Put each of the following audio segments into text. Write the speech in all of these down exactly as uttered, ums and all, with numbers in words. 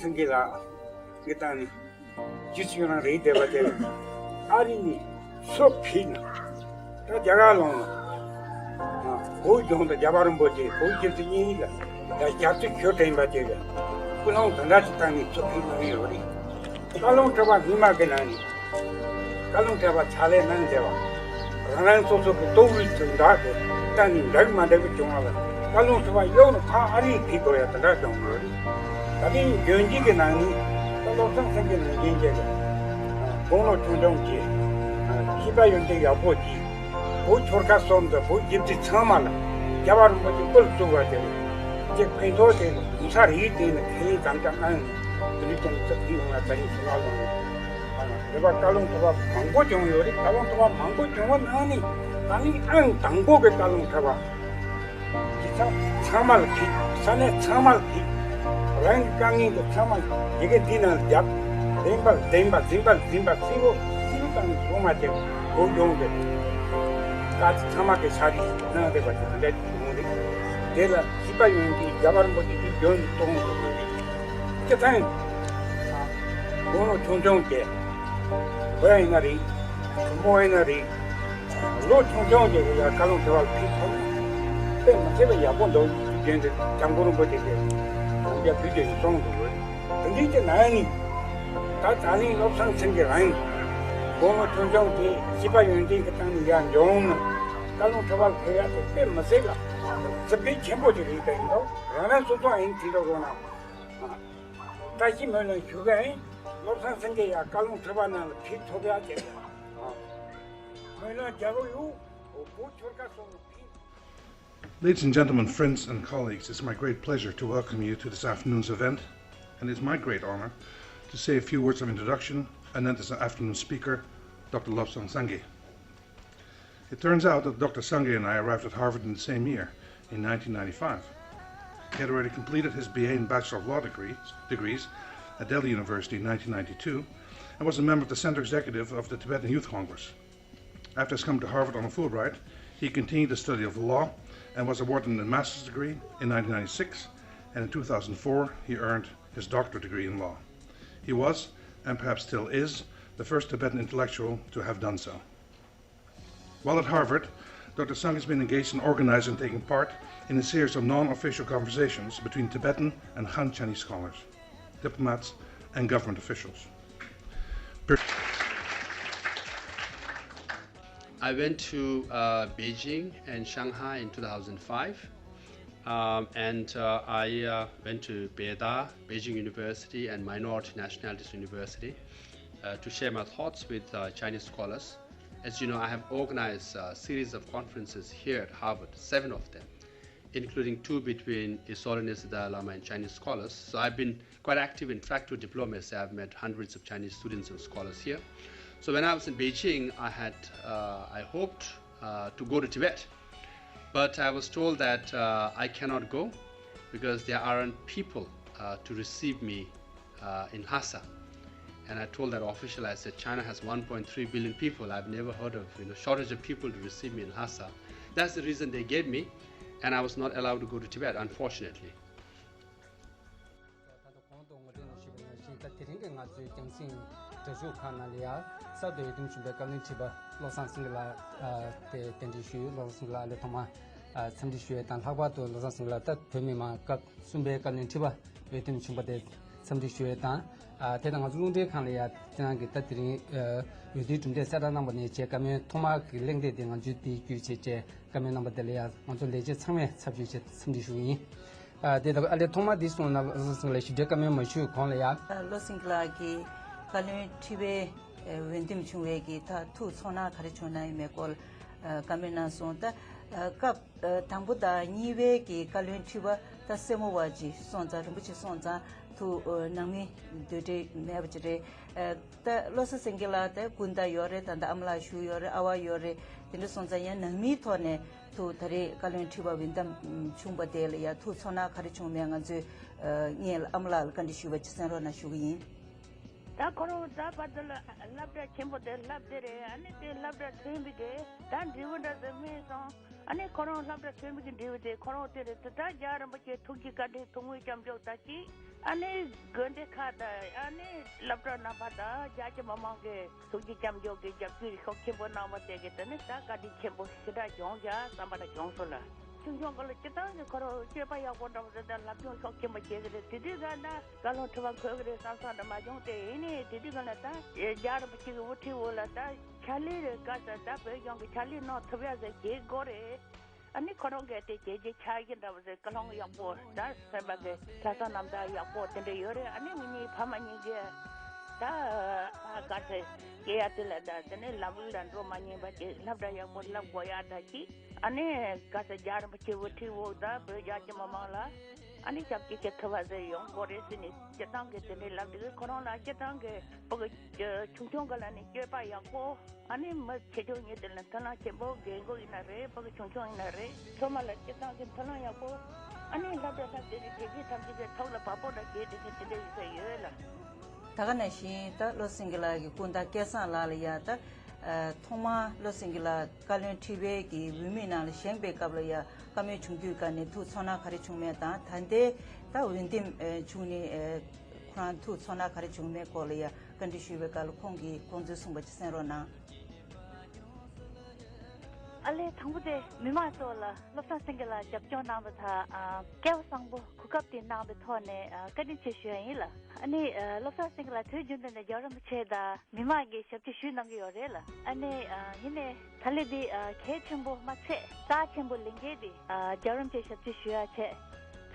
སེང་གེ་ལགས་ཀྱི་སྟེང་ནས་ཇི་སྲིད་ཡོད་རང་རེད་བསྡད་པ་དེ། ཨ་རི་ནས་སུ་ཕེབས་ན་ད་རྒྱ་གར་ལོག་ན་བོད་ལྗོངས་དང་རྒྱལ་བ་རིན་པོ་ཆེ་བོད་རྒྱལ་ཁབ་གཉིས་ལ་ད་རྒྱབ་སྐྱོར་ཞུ་དྲན་པ་དེ་ལ་སྐུལ་སློང་དེ་འདྲ་ཞིག་བཏང་ནས་སུ་ཕེབས་གནང་ཡོད་རེད། བཀའ་བློན་ཁྲི་པ་སྔོན་མ་གི་ནང་ནས་བཀའ་བློན་ཁྲི་པ་ཕྱག་ལས་གནང་བསྡད་པ། རང་རང་སོ་སོ་གི་ལྟོ་གོས་དང་འདྲ་གི་གཏན་ནས་འགྲིག་མ་འགྲིག་གི་བྱུང་བ་ལ་བཀའ་བློན་ཁྲི་པ་གཡོག་ནས་ཕར་ཨ་རིར་ཕེབས་དགོས་ཡ་དེ་འདྲ་བྱུང་ཡོད་རེད། ད་ཐེངས་རྒྱུན་གཅིག་གི་ནང་ནས་ད་བློ་བཟང་སེང་གེ་ནང་བཞིན་བྱས་ནས་དགུང་ལོ་ཆུང་ཆུང་གི་སྐྱེས་པ་ཡོན་ཏན་ཡག་པོ་གྱིས་བོད་ཆོལ་ཁ་གསུམ་དང་བོད་རྒྱལ་ཁབ་ཚང་མ་ལ་རྒྱལ་བ་རིན་པོ་ཆེ་སྐུ་ལ་བཙུགས་པ་དེ་ལ་ཅིག་ཕན་ཐོགས་དེ་ལ་གོང་ས་རིའི་སྟེང་ལ་ཁས་ལེན་དམ་བཅའ་གནང་ནས་དེ་འདྲའི་ཀྱང་ཚབ་ཀྱིས་ཡོང་ལ་ད་རིང་ཞུ་ལ་ལོང་། རེ་བ་བཀའ་བློན་ཁྲི་པ་མང་པོ་བྱུང་ཡོད་རེད། བཀའ་བློན་ཁྲི་པ་མང་པོ་བྱུང་བ་ནང་ནས་ད་ནི་ཨང་དང་པོ་གི་བཀའ་བློན་ཁྲི་པ་ཇི་ཚང་ཚང་མ་ལ་ཕེབས། ས་གནས་ཚང་མ་ལ་ཕེབས། རང་གི་དཀའ་ངལ་དུ་ཚང་མ་ཡི་གེ་འདི་ནང་ལ་བརྒྱབ། བདེན་པར་བདེན་པ་འཛིན་པར་འཛིན་པ་གསལ་པོ་གསལ་པོ་དང་བཟུང་མ་བྱས་བོད་ལྗོངས་ཀྱི་དཀའ་ཚེགས་ཚང་མ་གི་ཤ་རིས་གནང་རེད་པ་དེ་འདྲ་ཡོང་རེད། དེ་ལ་སྐྱེས་པ་ཡོན་ཏན་རྒྱལ་བ་རིན་པོ་ཆེ་གི་རྒྱུན་དུ་གཏོང་དགོས་རེད། སྤྱི་བཏང་དགུང་ལོ་ཆུང་ཆུང་གི་བུ་ཡིན་ན་རེད། བུ་མོ་ཡིན་ན་རེད། ལོ་ཆུང་ཆུང་གི་ཡ་བཀའ་བློན་ཁྲི་པ་ལ་ཕེབས་ཐུབ་ན་དཔེ་མི་སྲིད་པ་ཡག་པོ་འདུག་དུས་རྒྱུན་དུ་སྐྱབས་མགོན་རིན་པོ་ཆེ་གི་ཡང་བཀའ་དྲིན་གསུང་དུ་འོས། དེ་འདྲའི་ཅི་ན་ནི་ད་ད་ནི་བློ་བཟང་སེང་གེ་རང་དགུང་ལོ་ཆུང་ཆུང་གི་སྐྱེས་པ་ཡོན་ཏན་གྱི་སྟེང་ནས་ཡར་འབྱོར་ན་བཀའ་བློན་ཁྲི་པ་ལ་ཕེབས་ཡ་དེ་དཔེ་མི་སྲིད་ལ་རྩིས་དཔེ་ཆེན་པོ་ཅིག་རེད། ད་ཡིན་ནོ་རང་རང་སོ་སོ་ཨིན་དེ་འདྲ་རོགས་གནང་། བཀྲ་ཤིས་སྨོན་ལམ་ཞུ་གི་ཨིན། བློ་བཟང་སེང་གེ་ཡ་བཀའ་བློན་ཁྲི་པ་ནང་ལ་ཕེབས་ཐུབ་ཡ་དེ་སྨོན་ལམ་རྒྱག་གི་ཡོད། བོད་ཆོལ་ཁ་གསུམ་ལ་ཕེབས། Ladies and gentlemen, friends and colleagues, it's my great pleasure to welcome you to this afternoon's event, and it's my great honor to say a few words of introduction and then to the afternoon speaker, Doctor Lobsang Sangay. It turns out that Doctor Sangay and I arrived at Harvard in the same year, in nineteen ninety-five. He had already completed his B A and Bachelor of Law degrees, degrees at Delhi University in nineteen ninety-two and was a member of the Center Executive of the Tibetan Youth Congress. After his coming to Harvard on a Fulbright, he continued the study of law and was awarded a master's degree in nineteen ninety-six, and in two thousand four he earned his doctorate degree in law. He was, and perhaps still is, the first Tibetan intellectual to have done so. While at Harvard, Doctor Sangay has been engaged in organizing and taking part in a series of non-official conversations between Tibetan and Han Chinese scholars, diplomats, and government officials. I went to uh, Beijing and Shanghai in two thousand five, um, and uh, I uh, went to Beida, Beijing University, and Minority Nationalities University uh, to share my thoughts with uh, Chinese scholars. As you know, I have organized a series of conferences here at Harvard, seven of them, including two between His Holiness the Dalai Lama and Chinese scholars. So I've been quite active in track two diplomacy. I've met hundreds of Chinese students and scholars here. So when I was in Beijing, I had, uh, I hoped uh, to go to Tibet. But I was told that uh, I cannot go because there aren't people uh, to receive me uh, in Lhasa. And I told that official, I said, "China has one point three billion people. I've never heard of you know shortage of people to receive me in Lhasa." That's the reason they gave me, and I was not allowed to go to Tibet, unfortunately. ད་ལྟ་གོང་དུ་ངོ་སྤྲོད་ནང་ཞུས་པ་ནང་བཞིན་ད་དེ་རིང་གི་ང་ཚོའི་རྒྱང་སྲིང་སྒྲ་འཇུག་ཁང་ནང་ལ་ཡ་གསར་དུ་འོས་འདེམས་བྱུང་བའི་བཀའ་བློན་ཁྲི་པ་བློ་བཟང་སེང་གེ་ལགས་དེ་གདན་འདྲེན་ཞུས། བློ་བཟང་སེང་གེ་ལགས་ཨ་ལས་ཐོག་མ་འཚམས་འདྲི་ཞུ་ཡས་དང་། ལྷག་པར་དུ་བློ་བཟང་སེང་གེ་ལགས་ད་བོད་མི་མང་སྐབས་གསུམ་པའི་བཀའ་བློན་ཁྲི་པ་འོས་འདེམས་བྱུང་བ་དེ་འཚམས་འདྲི་ཞུ་ཡས་དང་། དེ་དང་ང་ཚོ་རླུང་འཕྲིན་ཁང་ལ་ཡ་ཁྱེད་རང་གིས་ད་དེ་རིང་འོས་བསྡུའི་གྲུབ་འབྲས་གསལ་བསྒྲགས་གནང་བ་ནས་བྱས་བཀའ་མོལ་ཐོག་མར་གྱི་གླེང་སྟེགས་དེ་ང་ཚོའི་དེའི་བརྒྱུད་བྱས་བྱས་བཀའ་མོལ་གནང་བ་དེ་ལ་ཡ་ང་ཚོ་ལས་བྱེད་ཚང་མས་ཚབ་ཞུས་བྱས་འཚམས་འདྲི་ཞུ་གི་ཡིན། ཨ་དེ་ལྟ་བུ་ཨ་ལས་ཐོག་མ་འདི་གསུངས་ན་བློ་བཟང་སེང་གེ་ལགས་ཞིབ་ཕྲའི་བཀའ་མོལ་མ་ཞུས་གོང་ལ་ཡ། བློ་བཟང་སེང་གེ་ལགས་ཀྱིས་བཀའ་བློན་ཁྲི་པའི་འོས་འདེམས་བྱུང་བའི་གི་ད་ཐུགས་ཚོར་སྣང་ག་རེ་བྱུང་ན་ཡིན་མེད་སྐོར་བཀའ་མོལ་གནང་སོང་། ད་སྐབས་དང་པོ་དང་གཉིས་པའི་གི་བཀའ་བློན་ཁྲི་པ་ད་སེར་མོ་བ་ཅིག་སོང་ཙང་རིན་པོ་ཆེ་སོང་ཙང་ཐུགས་ནང་མི་འདོད་འབྲེལ་མེད་པ་ཅིག་རེད། ད་བློ་བཟང་སེང་གེ་ལགས་ད་སྐུ་ཟླ་ཡོད་རེད། ད་ད་ཨ་མ་ལགས་བཞུགས་ཡོད་རེད། ཨ་བ་ཡོད་རེད། དེ་འདྲ་སོང་ཙང་ཡང་ནང་མིའི་ཐོག་ནས་ཐུགས་ད་རེས་བཀའ་བློན་ཁྲི་པ་འོས་འདེམས་བྱུང་བ་དེ་ལ་ཡང་ཐུགས་ཚོར་སྣང་ག་རེ་བྱུང་མེད་ང་ཚོས་སྔོན་ལ་ཨ་མ་ལགས་ལ་བཀའ་འདྲི་ཞུས་པ་ཅིག་གསན་རོགས་གནང་ཞུ་གི་ཡིན། ད་ཁོ་རང་ད་བར་དུ་ལ་སློབ་གྲྭ་ཆེན་པོ་དེ་སློབ་དེ་རེད། ཨ་ནི་དེ་སློབ་གྲྭ་ཆེན་པོ་དེ་ད་འབྲས་བུ་འདྲ་ཟེར་སྨིན་སོང་། ཨ་ནི་ཁོ་རང་སློབ་གྲྭ་ཆེན་པོ་གི་འབྲས་བུ་དེ་ཁོ་རང་དེ་རེད། དེ་ད་རྒྱལ་བ་རིན་པོ་ཆེ་ཐུགས་ཀྱི་བཀའ་དྲིན་ཐུགས་མོས་སྐྱབས་འཇུག་ད་ཅི། ཨ་ནི་དགོན་སྡེ་ཁག་དང་ཨ་ནི་སློབ་གྲྭ་རྣམ་པ་དང་རྒྱ་ཆེ་མི་མང་གི་ཐུགས་རྗེ་སྐྱབས་འཇུག་གི་རྒྱབ་སྐྱོར་ཤུགས་ཆེན་པོ་གནང་བ་དེ་གི་དེ་ནི་ད་བཀའ་དྲིན་ཆེན་པོ་ཞེ་དྲག་བྱུང་བཞག་བསམ་པ་ལ་བྱུང་སོང་ལ། ཆུང་ཆུང་སྒང་ལ་སྤྱིར་བཏང་གི་ཁོ་རང་སྤྱོད་པ་ཡག་པོ་འདྲ་བོ་དེ་ལྟར་སློབ་སྦྱོང་ཤུགས་ཆེན་པོ་བྱེད་ཀྱི་རེད། དེ་དུས་ཙང་ད་བཀའ་བློན་ཁྲི་པ་འཁོད་ཀྱི་རེད་བསམ་བསམ་འདྲ་མ་བྱུང་སྟེ། ཡིན་ནའི་དེ་དུས་ཙང་ལ་ད་རྒྱལ་བ་རིན་པོ་ཆེ་གི་དབུ་ཁྲིད་འོག་ལ་ད་ཕྱག་ལས་རེ་དཀའ་ས་ད་བོད་གཞུང་གི་ཕྱག་ལས་གནང་ཐུབ་ཡག་ཟེར་བྱེད་དགོས་རེད། ཨ་ནི་ཁོ་རང་གིས་དེ་བྱས་རྗེས་ཆགས་ཀྱི་འདྲ་བ་ཟེར། ཀུན་སློང་ཡག་པོ་ད་སེམས་པ་གི་ལྷག་བསམ་རྣམ་དག་ཡག་པོ་དེ་འདྲ་ཡོད་རེད། ཨ་ནི་ངེད་གཉིས་ཕ་མ་གཉིས་ཀྱིས་ད་ཨ་ག་ཚོད་སྐྱེ་ཡ་དེ་ལ་ད་དེ་ནས་ལམ་ལུགས་ལ་འགྲོ་མ་ཉན་པ་ཅིག་སློབ་གྲྭ་ཡག་པོ་བསླབ་དགོས་ཡ་ད་ཅིག་ཨ་ནི་ག་ཚོད་རྒྱལ་བ་རིན་པོ་ཆེ་དབུ་ཁྲིད་འོག་ད་བོད་རྒྱ་ཆེ་མི་མང་ལ་ཨ་ནི་ཞབས་ཕྱི་བྱེད་ཐུབ་པ་ཟེར་ཡོང་དགོས་རེད་ཟེར་ནས་སྤྱིར་བཏང་གི་དེ་འདྲའི་ལབ་དུས་ཁོ་རང་ལ་སྤྱིར་བཏང་གི་ཕྲུ་གུ་ཆུང་ཆུང་ག་ལ་ནི་སྤྱོད་པ་ཡག་པོ། ཨ་ནི་མི་ཆེ་ཆུང་གཉིས་དེ་ལ་མཐུན་ལམ་ཆེན་པོ། རྒན་རྒོན་ཡིན་ན་རེད། ཕྲུ་གུ་ཆུང་ཆུང་ཡིན་ན་རེད། ཚང་མ་ལ་སྤྱིར་བཏང་གི་མཐུན་ལམ་ཡག་པོ། ཨ་ནི་སློབ་གྲྭ་ལ་དེ་ནི་དེ་བཞིན་ཐམས་ཅད་ཀྱི་ཐོག་ལ་བག་ཕེབས་འདྲ་བྱེད་དེ་ནི་དེ་འདྲ་ཡིན་ས་ཡོད་ལ། ད་ག་ནང་བཞིན་ད་བློ་སེང་གེ་ལགས་ཀྱི་སྐུ་ཟླ་སྐལ་བཟང་ལགས་ལ་ཡ་ད་ཐོག་མར་བློ་སེང་གེ་ལགས་བཀའ་བློན་ཁྲི་པའི་གི་འོས་མི་ནང་ལ་བཞེངས་པའི་སྐབས་ལ་ཡ་བཀའ་མོལ་བྱུང་དུས་ག་ནས་ཐུགས་ཚོར་སྣང་ག་རེ་བྱུང་མེད་དང་། ད་ལྟའི་ད་འོས་འདེམས་བྱུང་ནས་ཁོ་རང་ཐུགས་ཚོར་སྣང་ག་རེ་བྱུང་མེད་སྐོར་ལ་ཡ་བཀའ་འདྲི་ཞུས་པའི་སྐབས་ལ་ཁོང་གིས་དགོངས་ཚུལ་གསུངས་པ་ཅིག་གསན་རོགས་གནང་། ཨ་ལས། དང་པོ་དེ་མི་མང་ཚོ་ལ་བློ་བཟང་སེང་གེ་ལགས་རྒྱབ་སྐྱོར་གནང་བ་དང་། སྐལ་བ་བཟང་པོ་གོ་སྐབས་དེ་གནང་བའི་ཐོག་ནས་བཀའ་དྲིན་ཆེ་ཞུ་ཡ་ཡིན་ལ། ཨ་ནི་བློ་བཟང་སེང་གེ་ལགས་དུས་རྒྱུན་དུ་ནས་རྒྱལ་བ་རིན་པོ་ཆེ་དང་མི་མང་གི་ཞབས་ཕྱི་ཞུས་གནང་གི་ཡོད་རེད་ལ། ཨ་ནི་ཡིན་ནའི་ད་ལོ་འདི་གལ་ཆེན་པོ་མ་ཚད་རྩ་ཆེན་པོ་ལས་འགན་དེ་རྒྱལ་བ་རིན་པོ་ཆེ་ཞབས་ཕྱི་ཞུ་ཡ་བྱས།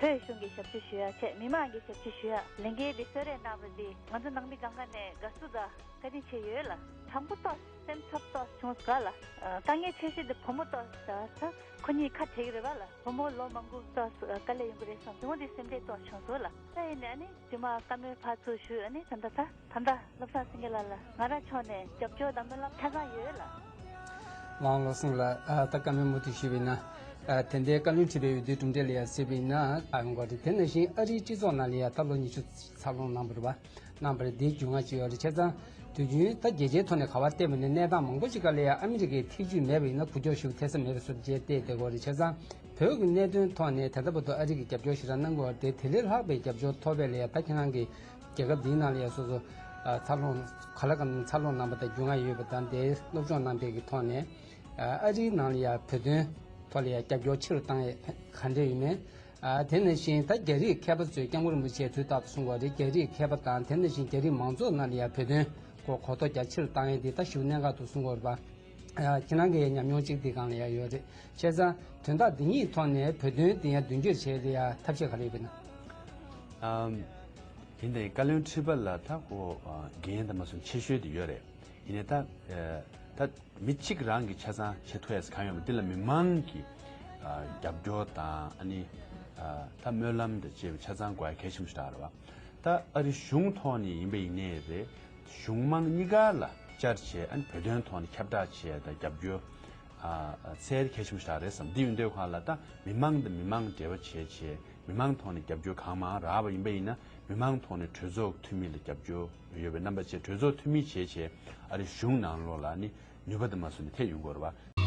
བོད་གཞུང་གི་ཞབས་ཕྱི་ཞུ་ཡ་བྱས། མི་མང་གི་ཞབས་ཕྱི་ཞུ་ཡ་ལས་འགན་དེ་གསོལ་རས་གནང་བ་འདི་ང་ཚོ་ནང་མི་སྒང་ག་ནས་དགའ་བསུ་དང་བཀའ་དྲིན་ཆེ་ཡོད་ལ། དང་པོ་ཏོག་སེམས་འཚབ་ཏོག་བྱུང་སོང་ལ། དཀའ་ངལ་ཆེ་ཤོས་དེ་བུ་མོ་ཏོག་ད་ཁོ་གཉིས་ཁ་བྲལ་གི་རེད་པ་ལ། བུ་མོ་ལོ་མང་པོ་ཏོག་དཀའ་ལས་ཡོང་གི་རེད་བསམ་དེ་འོ་དེ་སེམས་ཁྲལ་ཏོག་བྱུང་སོང་ལ། ད་ཡིན་ནའི་ཨ་ནི་རྗེས་མ་བཀའ་མོལ་ཕར་ཚུར་ཞུས། ཨ་ནི་ད་ལྟ་ད་ད་ལྟ་བློ་བཟང་སེང་གེ་ལགས་ལ་ང་རང་ཕྱོགས་ནས་རྒྱབ་སྐྱོར་དང་སྨོན་ལམ་ཆ་ཚང་ཡོད་ལ། ལགས་བློ་སེང་ལགས། ད་བཀའ་མོལ་མུ་མཐུད་ཞུས་པ་ཡིན་ན། དེ་ལྟའི་བཀའ་བློན་ཁྲི་པའི་འོས་བསྡུའི་གྲུབ་འབྲས་ལ་ཡང་གཟིགས་པ་ཡིན་ན་ཨ་ཡོང་གི་རེད། དེ་ནང་བཞིན་ཨ་རིའི་སྤྱི་ཚོགས་ནང་ལ་ཡང་ད་ལོ་ཉི་ཤུ་འཚར་ལོངས་གནང་བ་རེད་པ། གནང་བ་རེད། འདིའི་རྒྱུས་མངའ་ཅིག་ཡོད་རེད། བྱས་ཙང་དུས་རྒྱུན་ད་རྒྱལ་སྤྱིའི་ཐོག་ནས་ག་པར་བལྟས་པ་ནས་གནས་སྟངས་མང་པོ་ཞིག་སྒང་ལ་ཡང་ཨ་མི་རི་ཀའི་ཐེ་བྱུས་མེད་པ་ཡིན་ན་འགུལ་སྐྱོད་ཞུ་ཐེབས་ས་མེད་པའི་བཟོ་འདྲ་ཅིག་བལྟས་བསྡད་ཀྱི་ཡོད་རེད། བྱས་ཙང་བོད་ཀྱི་གནད་དོན་ཐོག་ནས་ད་ལྟ་བར་དུ་ཨ་རི་གིས་རྒྱབ་སྐྱོར་ཞེ་དྲག་གནང་གི་ཡོད་རེད། དེ་ལས་ལྷག་པའི་རྒྱབ་སྐྱོར་ཐོབ་པ་ལ་ཡང་ད་ཁྱེད་རང་གིས་རྒྱལ་ཁབ་འདིའི་ནང་ལ་ཡང་སོ་སོ་འཚར་ལོངས་ག་ལ་ག་ནས་འཚར་ལོངས་གནང་བ་དང་རྒྱུས་མངའ་ཡོད་པ་དང་། དེ་སློབ་སྦྱོང་གནང་བའི་གི་ཐོག་ནས་ཨ་རིའི་ནང་ལ་ཡང་བོད་དོན་ཐོག་ལ་ཡང་རྒྱབ་སྐྱོར་ཆེ་རུ་བཏང་ཡས་ག་འདྲ་ཡོད་མེད། ཨ་དེ་ནང་བཞིན་ད་རྒྱ་རིགས་མཁས་པ་ཚོས་སྐྱབས་མགོན་རིན་པོ་ཆེ་དུས་རྟག་ཏུ་གསུང་གི་ཡོད་རེད། རྒྱ་རིགས་མཁས་པ་དང་དེ་ནང་བཞིན་རྒྱ་རིགས་མང་ཚོགས་ནང་ལ་ཡང་བོད་དོན་སྐོར་གོ་རྟོགས་རྒྱ་ཆེ་རུ་བཏང་ཡས་དེ་ད་ཞེ་པོ་གནད་འགག་ཏུ་གསུང་གི་ཡོད་རེད་པ། ཨ་ཁྱེད་རང་གི་ཉམས་མྱོང་གཅིག་དེ་སྒང་ལ་ཡང་ཡོད་རེད། བྱས་ཙང་དོན་དག་འདི་གཉིས་ཐོག་ནས་བོད་དོན་དེ་ཡང་མདུན་སྐྱོད་བྱེད་ཡས་ལ་ཡང་ཐབས་ཤེས་ག་རེ་ཡོད་པ་ཡིན་ན། ཨམ། ཡིན་ནའི་བཀའ་བློན་ཁྲི་པ་ལ་ད་ཁོ་འགན་དང་མ་སོང་ཆེ་ཤོས་དེ་ཡོད་རེད། ཡིན་ནའི་ད་ད། མི་གཅིག་རང་གིས་ཆ་ཚང་བྱེད་ཐུབ་ཡས་གང་ཡོད་མ་རེད། འདི་ལ་མི་མང་གི་ཨ་རྒྱབ་སྐྱོར་དང་ཨ་ནི་ཨ་ད་སྨོན་ལམ་དང་བཅས་པའི་ཆ་ཚང་དགོས་ཡ་གལ་ཆེན་པོ་ཞིག་རེད་པ། ད་ཨ་རི་གཞུང་ཐོག་ནས་ཡིན་པ་ཡིན་ནའི་རེད། གཞུང་མང་གཉིས་ཀ་ལ་བཅར་བྱས་ཨ་ནི་བོད་དོན་ཐོག་ནས་ཁྱབ་བསྒྲགས་བྱས་དང་རྒྱབ་སྐྱོར་ཨ་ཨ་འཚལ་གལ་ཆེན་པོ་ཞིག་རེད་བསམ། འདི་ཡིན་དུས་སྒང་ལ་ད་མི་མང་དང་མི་མང་འབྲེལ་བ་བྱས་བྱས་མི་མང་ཐོག་ནས་རྒྱབ་སྐྱོར་གང་མང་རག་པ་ཡིན་པ་ཡིན་ན་མི་མང་ཐོག་ནས་གྲོས་ཚོགས་འཐུས་མི་ལ་རྒྱབ་སྐྱོར་ཡོད་པའི་རྣམ་པ་བྱས་གྲོས་ཚོགས་འཐུས་མི་བྱས་བྱས་ཨ་རི་གཞུང་ནང་ལོགས་ལ་ནི་ནུས་པ་དང་མ་སོང་ནས་ཐེབས་ཡོང་གི་ཡོད་རེད་པ།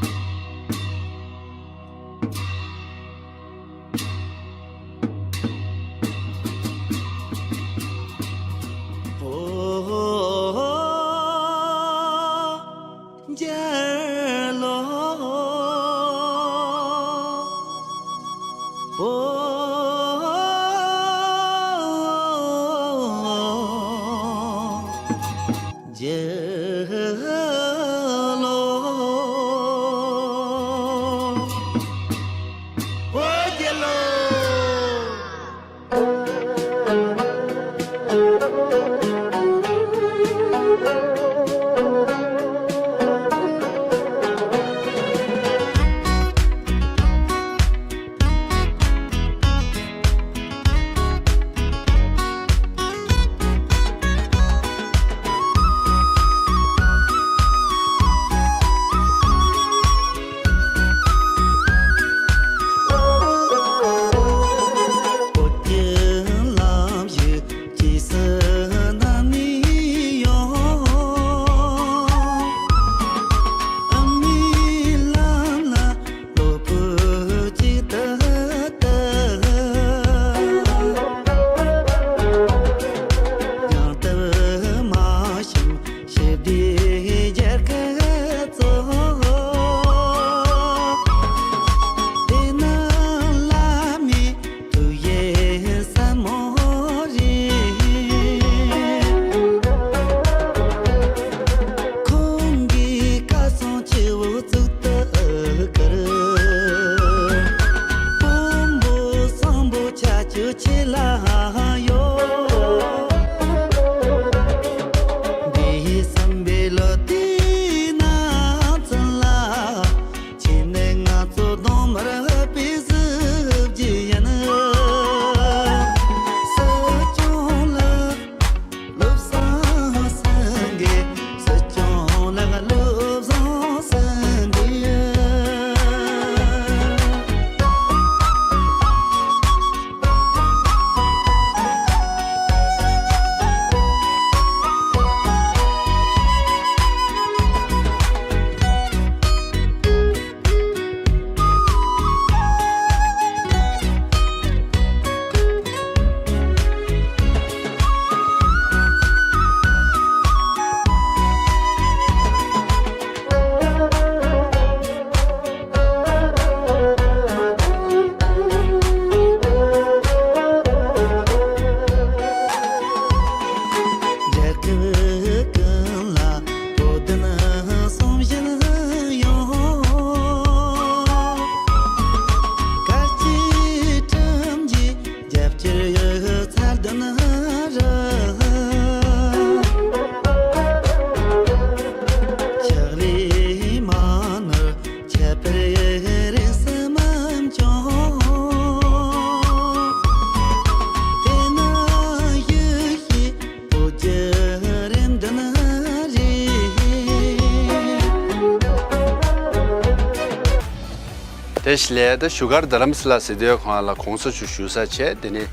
བཀྲ་ཤིས་བདེ་ལེགས། ད་བཞུགས་སྒར་རྡ་རམ་ས་ལ་ཟེར་དུས་གང་ལ་གོང་ས་མཆོག་བཞུགས་ས་བྱས། དེ་ནས་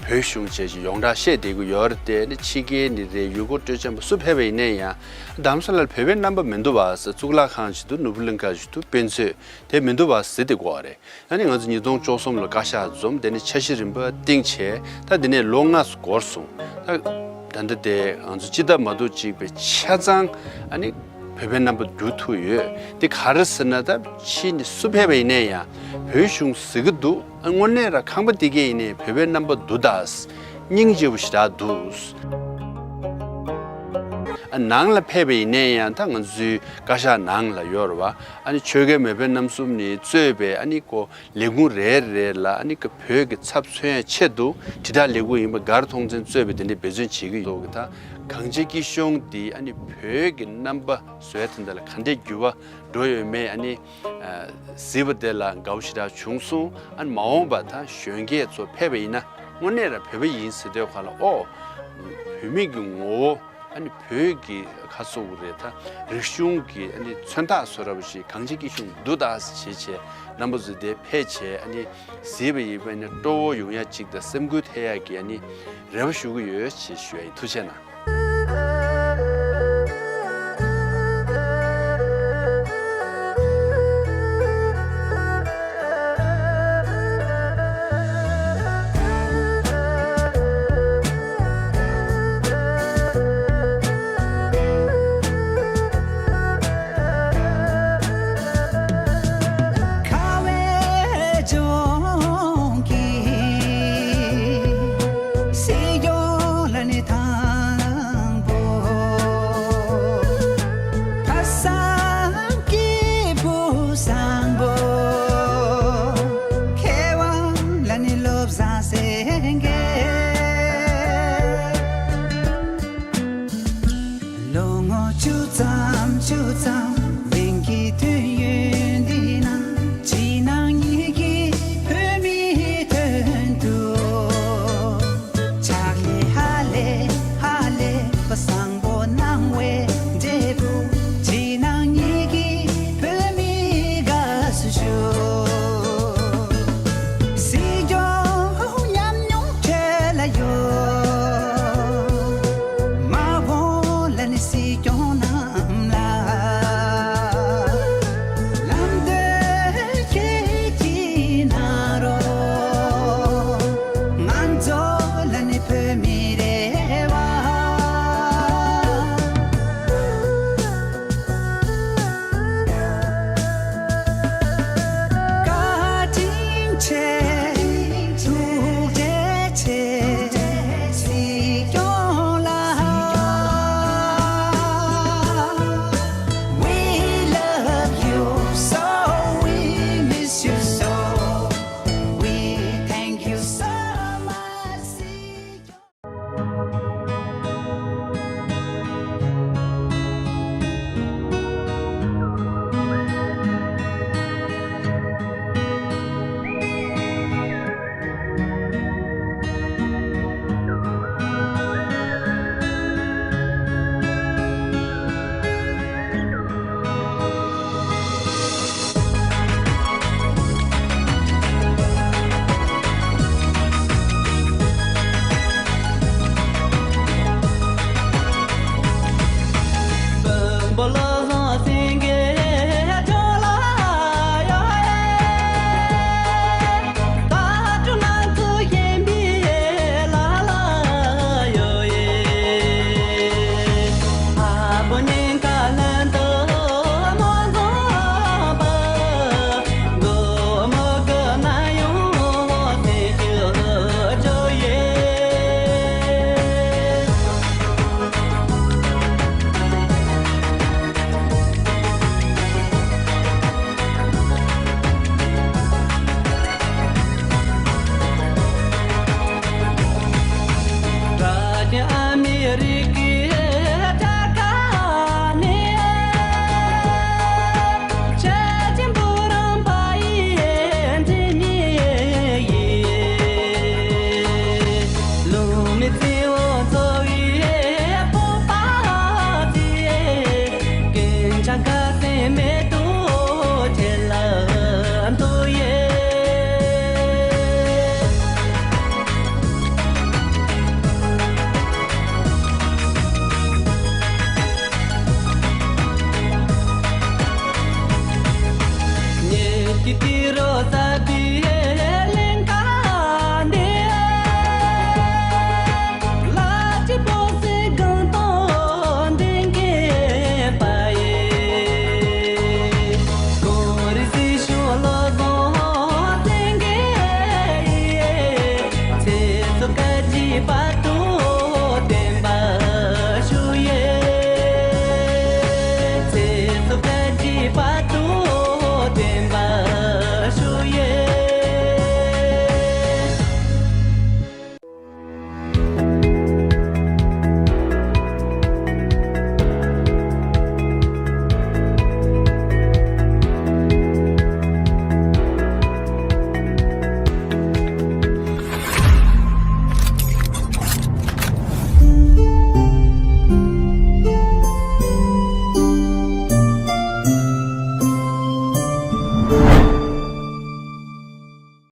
བོད་གཞུང་བྱས་ཀྱི་ཡོངས་གྲགས་བཤད་བསྡད་ཀྱི་ཡོད་རེད། དེ་ནི་ཕྱི་རྒྱལ་ནས་རེད། ཡུལ་སྐོར་སྤྲོ་འཆམ་པ་སུ་ཕེབས་པ་ཡིན་ནའི་ཡང་རྡ་རམ་ས་ལར་བོད་པའི་རྣམ་པ་མི་འདུག་པ་ཟེར། གཙུག་ལག་ཁང་ཞིག་འདུག། ནོར་བུ་གླིང་ག་ཞིག་འདུག། དཔེ་མཛོད་དེ་མི་འདུག་པ་ཟེར་བསྡད་ཀྱི་ཡོད་རེད། ཨ་ནི་ང་ཚོ་ཉིས་སྟོང་བཅུ་གསུམ་ལ་བཀའ་ཤག་འཛོམས། དེ་ནས་འཆར་གཞི་རིམ་པ་བཏིང་བྱས། ད་དེ་ནས་ལོ་ལྔ་འགོར་སོང་། ད་ད་ལྟ་དེ་ང་ཚོ་སྤྱི་ཟླ་མ་གཏོགས་གཅིག་པའི་ཆ་ཚང་ཨ་ནི་བོད་པའི་རྣམ་པ་བསྡུ་ཐུབ་ཡོད། དེ་ག་རེ་ཟེར་ན། ད་ཕྱི་ནས་སུ་ཕེབས་པ་ཡིན་ནའི་ཡང་བོད་གཞུང་ཟེར་གྱི་འདུག། ཨ་དངོས་གནས་ར་ཁང་པ་དེ་གའི་ཡིན་ནའི་བོད་པའི་རྣམ་པ་འདུག། ད་སྙིང་རྗེ་པོ་ཞེ་དྲག་འདུག། ཨ་ནང་ལ་ཕེབས་པ་ཡིན་ནའི་ཡང་ད་ང་ཚོའི་བཀའ་ཤག་ནང་ལ་ཡོད་རེད་པ། ཨ་ནི་ཆོས་རྒྱལ་མེས་དབོན་རྣམ་གསུམ་ནས་གཙོས་པའི་ཨ་ནི་ཀོ་ལས་ཁུངས་རེ་རེ་ལ་ཨ་ནི་ཀ་བོད་ཀྱི་ཚབ་མཚོན་ཡ་ཆེད་དུ་དྲིལ་བསྒྲགས་ལས་ཁུངས་ཡིན་པ། སྒར་ཐོག་མཆན་གཙོས་པའི་དེ་འདྲའི་འབད་བརྩོན་བྱེད་ཀྱི་ཡོད་ཀི། ད་གངས་ཅན་སྐྱིད་གཤོངས་འདི་ཨ་ནི་བོད་ཀྱི་རྣམ་པ་བཟོ་ཡ་དེ་འདྲ་ལ་ག་འདྲའི་འགྱུར་བ་འགྲོ་ཡོད་མེད་ཨ་ནི་གཟིགས་པ་དེ་ལ་དགའ་བོ་ཞེ་དྲག་བྱུང་སོང་། ཨ་ནི་མ་འོངས་པ་ད་གཞོན་སྐྱེས་ཚོ་ཕེབས་པ་ཡིན་ན་དངོས་གནས་ར་བོད་པ་ཡིན་ཟེར་དུས་གང་ལ་ཨོ་བོད་མི་གི་ངོ་བོ། ཨ་ནི་བོད་ཀྱི་ཁ་སོག་རེད། ད་རིག་གཞུང་གི་ཨ་ནི་མཚོན་རྟགས་བཟོ་འདྲ་པོ་ཞིག་གངས་ཅན་སྐྱིད་གཤོངས་འདུག་ད་ཟེར་བྱས་བྱས་རྣམ་པ་ཚོ་དེ་ཕེབས་བྱས་ཨ་ནི་གཟིགས་པ་ཡིན་པ་ནི་སྤྲོ་བོ་ཡོང་ཡ་གཅིག་དང་སེམས་འགུལ་ཐེབས་ཡ་གི་ཨ་ནི་རེ་བ་ཞུ་གི་ཡོད་ཅེས་ཞུ་ཡ་ཡིན། ཐུགས་རྗེ་གནང་།